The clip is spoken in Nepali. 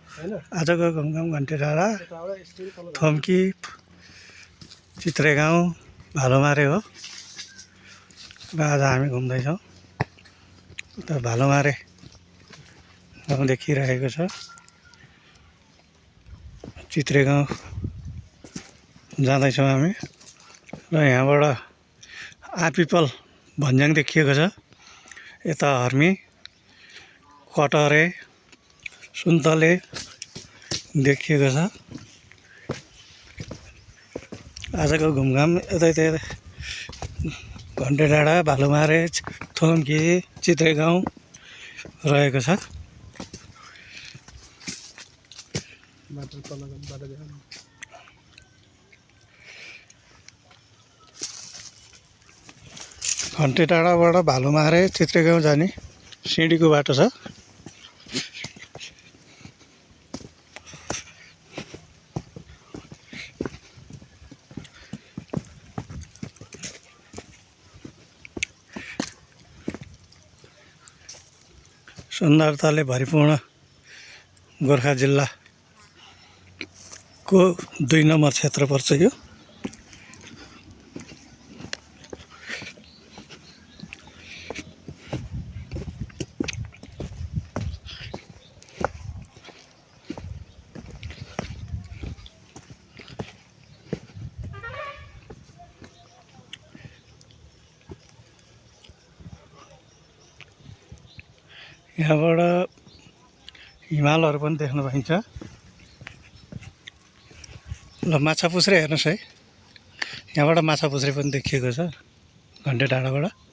आजको घुमघाम घन्टे डाँडा, थम्की, चित्रे गाउँ, भालोमारे हो। र आज हामी घुम्दैछौँ। उता भालोमारे गाउँ देखिरहेको छ। चित्रे गाउँ जाँदैछौँ हामी। र यहाँबाट आँपिपल भन्ज्याङ देखिएको छ। यता हर्मी, कटरे, सुन्तले देखिएको छ। आजको घुमघाम यतै घन्टे डाँडा, भालोमारे, थम्की, चित्रे गाउँ रहेको छ। घन्टे डाँडाबाट भालोमारे, चित्रे गाउँ जाने सिँढीको बाटो छ। सुन्दरताले भरिपूर्ण गोर्खा जिल्लाको 2 नम्बर क्षेत्र पर्छ यो। यहाँबाट हिमालहरू पनि देख्न पाइन्छ। ल माछा पुछ्रे हेर्नुहोस् है, यहाँबाट माछा पुछ्रे पनि देखिएको छ घन्टे डाँडाबाट।